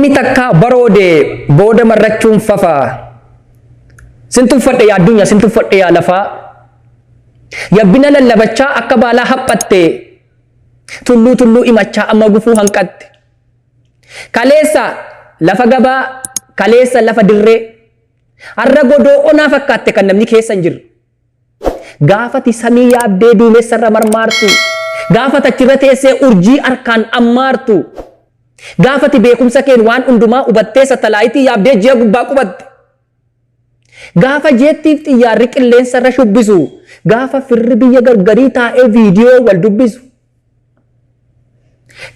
Kormi takkaa baroode booda marrachuun fafa. Sin tuffadhe yaa addunyaa, sin tuffadhe yaa lafaa. Yabbina lallabachaa akka baalaa haphatte. Tulluu tulluu imachaa amma gufuu hanqatte. Kaleessa lafa gabaa, kaleessa lafa dirree. Har'a godoo onaa fakkaatte kan namni keessa hin jirre. Gaafati samii yaabdee duumessarra marmaartu. Gaafati achirra teessee urjii harkaan ammaartu. Gaafati beekumsa keen waan hundumaa hubattee satalaayitii yaabdee ji'a gubbaa qubatte. Gaafa jeettiif xiyyaarri qilleensarra shubbisu. Gaafa firri biyya gargarii taa'ee viidiyoo wal dubbisu.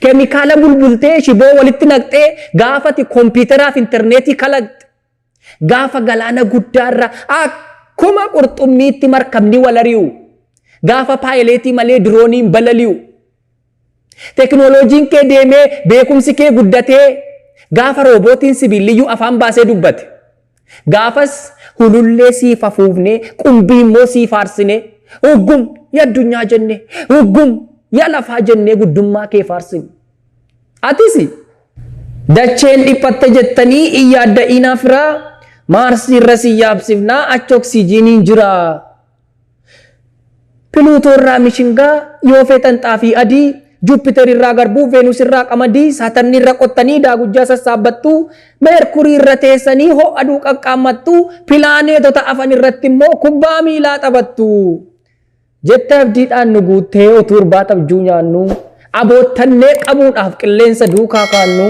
Keemikaala bulbultee shiboo walitti naqxee gaafati kompiitaraaf intarneetii kalaqxe. Gaafa galaana guddaarra akkuma qurxummiitti markabni wal ari'u. Gaafa paayileetii malee dirooniin balali'u. Teknooloojiin kee deemee beekumsi kee guddatee gaafa roobootiin sibiilliyyuu afaan baasee dubbate. Gaafas hulullee siif afuufnee qumbii immoo siif faarsinee uggum ya addunyaa jenne uggum ya lafaa jennee guddummaa kee faarsine. Atis dacheen dhiphatte jettanii hin yaadda'inaa firaa Maarsii irra si yaabsifnaa achi oksijiiniin jira. Piluutoo irraa mishingaa yoo feetan xaafii adii Juupiter irraa garbuu Veenus irraa qamadii Saatarni irra qottanii daagujjaa sassaabbattu Meerkurii irra teessanii ho'a aduu qaqqaammattu pilaaneetota afan irratti immoo kubbaa miilaa taphattu. Jette abdiidhaan nu guuttee utuu irbaata abjuu nyaannu aboottannee qabuudhaaf qilleensa duukaa kaannu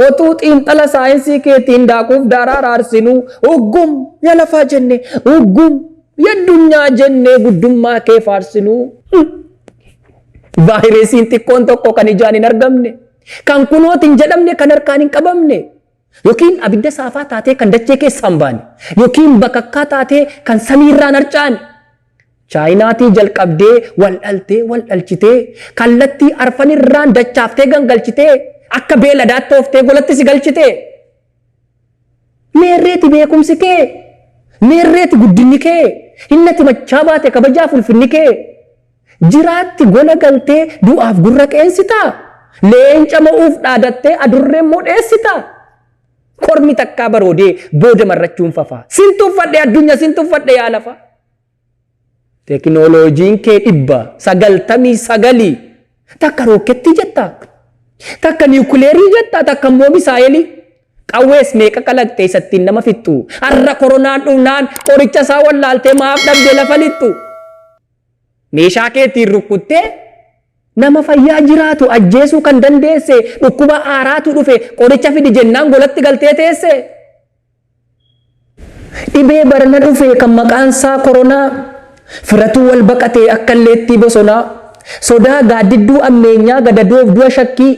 otuu xiinxala saayinsii keetiin daakuuf daaraa raarsinu uggum ya lafaa jenne uggum ya addunyaa jennee guddummaa kee faarsinu. Vaayiresiin xiqqoon tokko kan ijaan hin argamne kan kunooti hin jedhamne kan harkaan hin qabamne yookiin abidda saafaa taatee kan dachee keessaa hin baane yookiin bakakkaa taatee kan samiirraan harcaane Chaayinaatii jalqabdee wal dhaltee wal dhalchitee kallattii arfanirraan dachaaftee gangalchitee akka beeladaatti ooftee golatti si galchitee. Meerreeti beekumsi kee? Meerreeti guddinni kee? Innati machaa baate kabajaaf ulfinni kee? Jiraatti gola galtee du'aaf gurra qeensitaa? Leenca mo'uuf dhaadattee adurree immoo dheessitaa? Kormi takkaa baroodee booda marrachuun fafaa. Sin tuffadhe addunyaa sin tuffadhe yaa lafa. Teknooloojiin kee 99 takka rookettii jetta, takka niwukileerii jetta, takka immoo misaayelii. Qawwees meeqa kalaqxe isattiin nama fixxu. Har'a koronaan dhufnaan qoricha isaa wallaaltee maaf dhabde lafa lixxu. Meeshaa keetiin rukkuttee nama fayyaa jiraatu ajjeesuu kan dandeesse dhukkuba haaraatu dhufe qoricha fidi jennaan golatti galtee teesse. Dhibee barana dhufe kan maqaan isaa koronaa firatuu wal baqatee akka illeettii bosonaa sodaa gaaddidduu ammeenyaa gadadoof du'a shakkii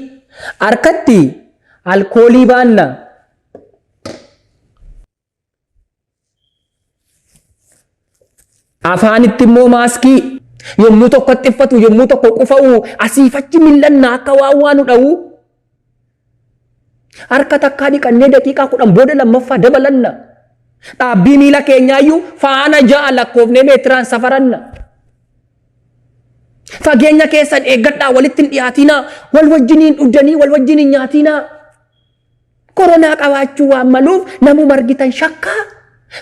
harkatti alkoolii baanna. Afaanitti immoo maaskii yommuu tokko haxxiffatu yommuu tokko qufa'u asiif achi mil'annaa akka waan waa nu dha'u. Harka takkaa dhiqannee daqiiqaa 10 booda lammaffaa dabalanna. Dhaabbii miila keenyaayyuu faana 6 lakkoofnee meetiraan safaranna. Fageenya keessan eeggadhaa walitti hin dhiyaatinaa wal wajjiniin dhugdanii wal wajjiniin nyaatinaa. Koronaa qabaachuu waan maluuf namuma argitan shakkaa.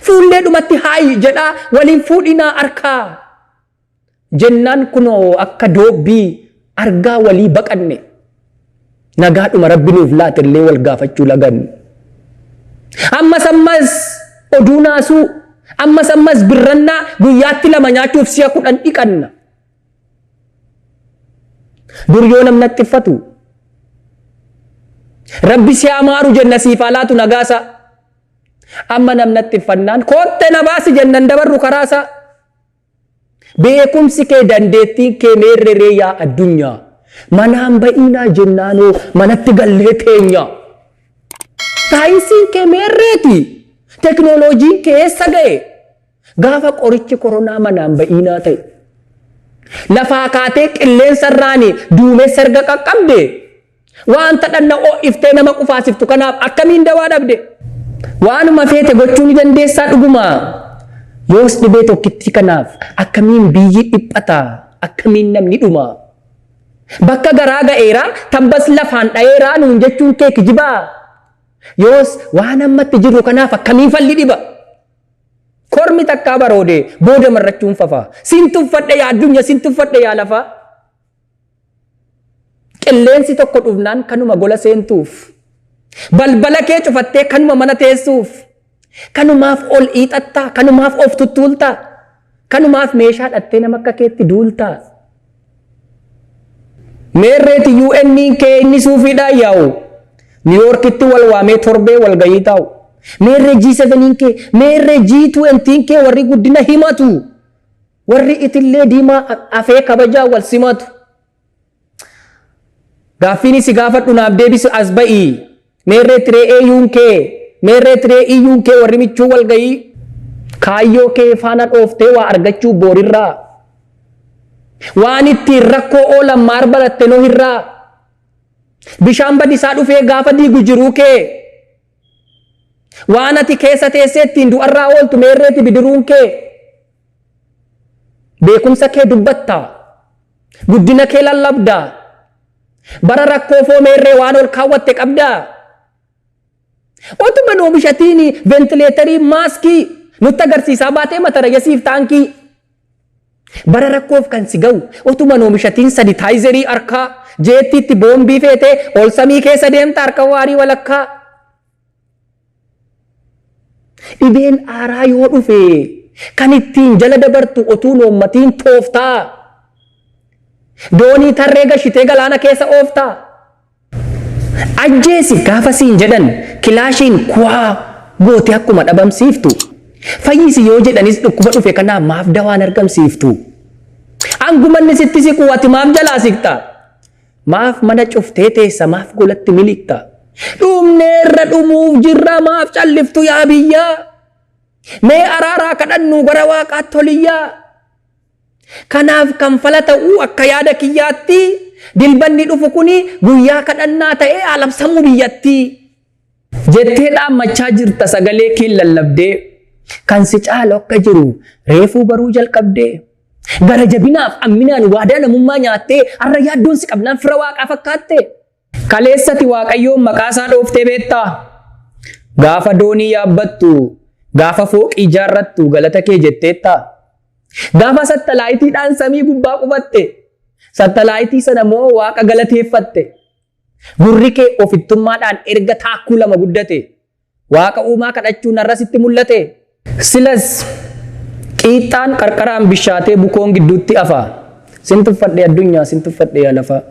Fuullee dhumatti haayi jedhaa waliin fuudhinaa harkaa. Jennaan kunoo akka doobbii argaa walii baqanne. Nagaadhuma rabbi nuuf laate illee wal gaafachuu laganne. Ammas ammas oduu naasuu ammas ammas birrannaa guyyaatti lama nyaachuuf si'a 10 dhiqanna. Dur yoo namni haxxiffatu rabbi si haa maaru jenna siif haa laatu nagaasaa. Amma namni haxxiffannaan kootte na baasi jenna hin dabarru karaasaa. Beekumsi kee dandeettiin kee meerre ree yaa addunyaa. Manaan ba'iinaa jennaanoo manatti gallee teenya. Saayinsiin kee meerreeti? Teknooloojiin kee eessa ga'e? Gaafa qorichi koronaa manaan ba'iinaa ta'e. Lafaa kaatee qilleensa irraani duumessa erga qaqqabde wanta dhanna ho'iftee nama qufaasiftu kanaaf akkamiin dawaa dhabde? Waanuma feete gochuu ni dandeessaa dhuguma. Yoos dhibee tokkittii kanaaf akkamiin biyyi dhiphata? Akkamiin namni dhuma? Bakka garaa ga'eera, tabbas lafaan dha'eera nuun jechuun kee kijibaa? Yoos waan ammatti jirru kanaaf akkamiin falli dhiba? Kormi takkaa baroode booda marrachuun fafa. Sin tuffadhe yaa addunyaa, sin tuffadhe yaa lafaa. Qilleensi tokko dhufnaan kanuma gola seentuuf. Balbala kee cufattee kanuma mana teessuuf. Kanumaaf ol hiixattaa, kanumaaf of tuttuultaa, kanumaaf meeshaa dhattee nama akka keetti duultaa. Meerreeti UN kee inni suufiidhaan yaa'u. New Yorkitti wal waamee torbee wal gayii taa'u. Meerree G7 kee, meerree G20 kee warri guddina himatu. Warri itillee diimaa afee kabajaa wal simatu. Gaaffiin si gaafadhu naaf deebisu as ba'ii. Meerree tiree AU'n kee, meerree tiree EU'n kee warri michuu wal gayii. Kaayyoo kee faana dhooftee waa argachuu boorirraa. Waan ittiin rakkoo oolan maar baratte no hirraa. Bishaan badisaa dhufee gaafa diigu jiruu kee. Waan ati keessa teessee ittiin du'arraa ooltu meerreeti bidiruun kee. Beekumsa kee dubbatta. Guddina kee lallabda. Bara rakkoo foo meerree waan ol kaawwatte qabdaa. Otuma oomishatiin ventileetarii maaskii nutti agarsiisaa baatee mata rayyasiif taankii. Bara rakkoof kan si ga'u otuma oomishatiin sanitaayizerii harkaa jeettiitti boombii feetee ol samii keessa deemta harka waarii walakkaa. Dhibeen aaraa yoo dhufe kan ittiin jala dabartu otuu noommatiin tooftaa. Doonii tarree gashitee galaana keessa ooftaa. Ajjeesi gaafa siin jedhan kilaashiin kuwaa goote akkuma dhabamsiiftu. Fayyisi yoo jedhanis dhukkuba dhufe kanaaf maaf dawaan argamsiiftu. Angumanni sitti siqu ati maaf jalaa siqta? Maaf mana cuftee teessa maaf golatti miliqta? Dhumneerra dhumuuf jirra maaf calliftu yaa biyyaa? Mee araaraa kadhannu gara waaqaatti toliyyaa? Kanaaf kan fala ta'uu akka yaada kiyyaatti dilbanni dhufu kuni guyyaa kadhannaa ta'ee alabsamuu biyyatti. Jettee dhaammachaa jirta sagalee kee lallabdee kan si caalu akka jiru reefuu baruu jalqabdee. Gara jabinaaf amminaan waadaa namummaa nyaattee har'a yaaddoon si qabnaan fira waaqaa fakkaatte. Kaleessati waaqayyoon maqaa isaa dhooftee beektaa? Gaafa doonii yaabbattu, gaafa fooqii ijaarrattu galata kee jetteettaa? Gaafa sattalaayitiidhaan samii gubbaa qubatte, sattalaayitii sana moo waaqa galateeffatte? Gurri kee ofittummaadhaan erga taakkuu lama guddate, waaqa uumaa kadhachuun har'a sitti mul'ate? Silas qiixxaan qarqaraan bishaatee bukoon gidduutti hafa. Sin tuffadhe addunyaa, sin tuffadhe yaa lafaa.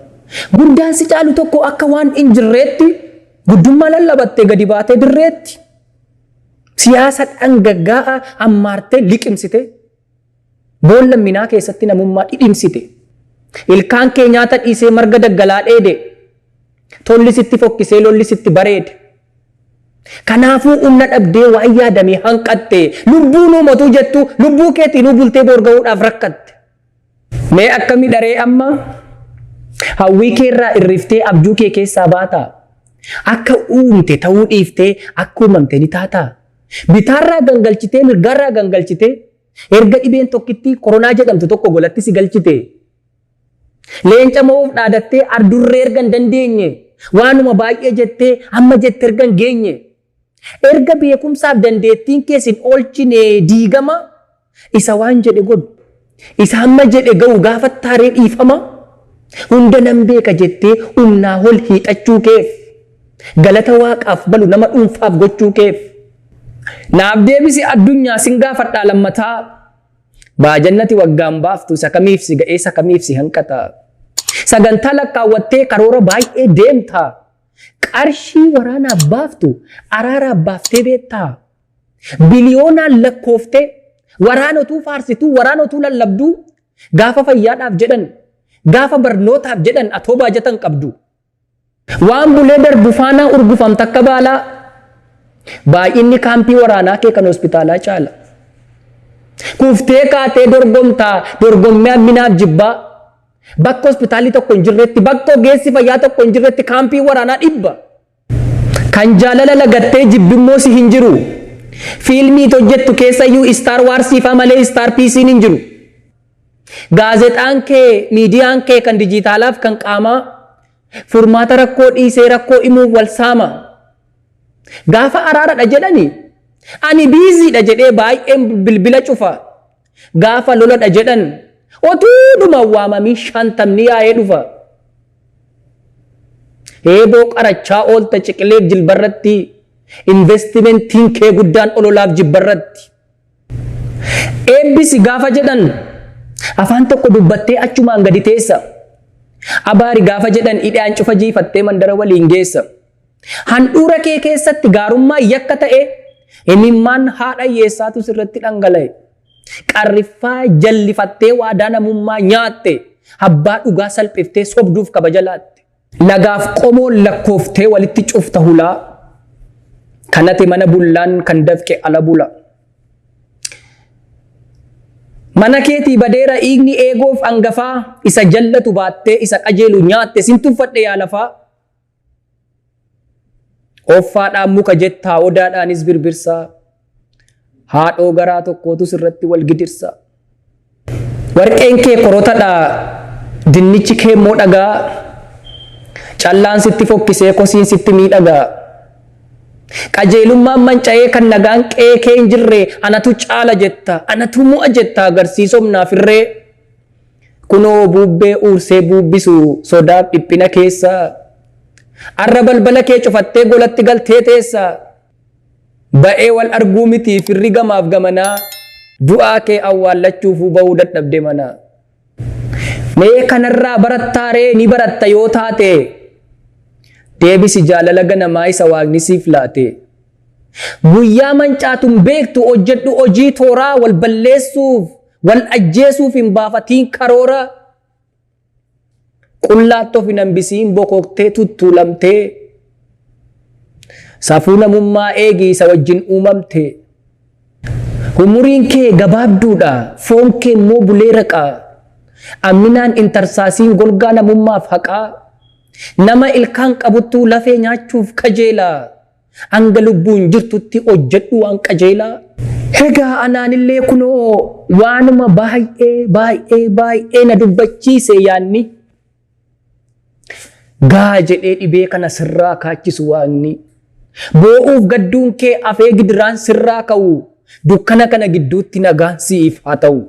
Guddaan si caalu tokko akka waan hin jirreetti guddummaa lallabattee gadi baatee dirreetti. Siyaasa dhangaggaa'aa hammaartee liqimsite. Boolla minaa keessatti namummaa dhidhimsite. Ilkaan kee nyaata dhiisee marga daggalaa dheede. Tolli sitti fokkisee lolli sitti bareede. Kanaafuu humna dhabdee waan yaadamee hanqatte. Lubbuu nuumatuu jettu lubbuu keetiin bultee boor ga'uudhaaf rakkatte. Mee akkami dharee amma? Hawwii keerraa irriftee abjuu kee keessaa baataa? Akka uumte ta'uu dhiiftee akka uumamte ni taataa? Bitaarraa gangalchitee mirgaarraa gangalchitee erga dhibeen tokkittii koronaa jedhamtu tokko golatti si galchite. Leenca mo'uuf dhaadattee ardurree erga hin dandeenye waanuma baay'ee jettee amma jette erga hin geenye. Erga beekumsaaf dandeettiin keessin oolchine diigama isa waan jedhe godhu. Isa hamma jedhe ga'u gaafa taaree dhiifama. Hunda nan beeka jettee humnaa ol hiixachuu keef. Galata waaqaaf balu nama dhuunfaaf gochuu keef. Naaf deebisi addunyaa sin gaafadhaa lammataa. Baajannati waggaan baaftu isa kamiif si ga'ee isa kamiif si hanqata. Sagantaa lakkaawwattee karoora baay'ee deemta. Qarshii waraanaaf baaftu araaraaf baaftee beektaa. Biliyoonaan lakkooftee waraana utuu faarsituu waraana utuu lallabduu gaafa fayyaadhaaf jedhan gaafa barnootaaf jedhan atoo baajatan qabdu. Waan bulee darbu faanaa urgufamta akka baalaa. Baay'inni kaampii waraanaa kee kan hospitaalaa caala. Kuftee kaatee dorgomtaa dorgommii hamminaaf jibbaa. Bakka hospitaalli tokko hin jirretti bakka ogeessi fayyaa tokko hin jirretti kaampii waraanaa dhibba. Kan jaalala lagattee jibbimmoo si hin jiru. Fiilmii hojjettu keessayyuu Star Wars faa malee Star Peace'n hin jiru. Gaazexaan kee, miidiyaan kee kan dijitaalaaf kan qaamaa furmaata rakkoo dhiisee rakkoo himuuf wal saama. Gaafa araaradha jedhani ani busy dha jedhee baay'een bilbila cufa. Gaafa loladha jedhan otuudhuma waamamii 50ni yaa'ee dhufa. Eeboo qarachaa oolta ciqileef jilbarratti, investimentiin kee guddaan ololaaf jibbarratti. Eebbisi gaafa jedhan afaan tokko dubbattee achumaan gadi teessa. Abaari gaafa jedhan hidhaan cufa jiifattee mandara waliin geessa. Handhuura kee keessatti gaarummaa yakka ta'e, imimmaan haadha hiyyeessaatu sirratti dhangala'e. Qarriffaa jallifattee waadaa namummaa nyaatte, abbaa dhugaa salphiftee sobduuf kabaja laatte. Lagaaf qomoon lakkooftee walitti cufta hulaa. Kanate mana bullaan kan dafqe ala bula. Mana keetii badeera dhiigni eegoof hangafaa, isa jallatu baattee isa qajeelu nyaatte, sin tuffadhe yaa lafaa. Offaadhaan muka jettaa, odaadhaanis birbirsaa. Haadhoo garaa tokkootu sirratti wal gidirsa. Warqeen kee korotadha, dinnichi kee immoo dhagaa. Callaan sitti fokkisee kosiin sitti miidhagaa. Qajeelummaan manca'ee kan nagaan qe'ee kee hin jirre, anatu caala jetta, anatu mo'a jetta, agarsiisomnaaf irree. Kunoo bubbee uursee buubbisu sodaaf dhiphina keessa. Arra balbala kee cufattee golatti galtee teessa. Ba'ee wal arguu miti firri gamaaf gamanaa, du'aa kee awwaallachuufuu bahuu dadhabde mana. Mee kanarraa barattaaree? Ni baratta yoo taate, deebisi jaalala ganamaa isa Waaqni siif laate. Guyyaa mancaatun beektu hojjedhu hojii tooraa, wal balleessuuf wal ajjeesuuf hin baafatiin karoora. Qullaatti of hin hambisiin bokoktee tuttuulamtee. Safuu namummaa eegi isa wajjin uumamte. Umuriin kee gabaabduudha, foon kee immoo bulee raqa. Amminaan intarsaasiin golgaa namummaaf haqaa. Nama ilkaan qabuttuu lafee nyaachuuf kajeela. Hanga lubbuun jirtutti hojjedhu waan qajeelaa. Egaa anaanillee kunoo waanuma baay'ee baay'ee baay'ee na dubbachiise yaanni. Gaa jedhee dhibee kana sirraa kaachisu Waaqni. Boo'uuf gadduun kee afee gidiraan sirraa ka'u. Dukkana kana gidduutti nagaan siif haa ta'u.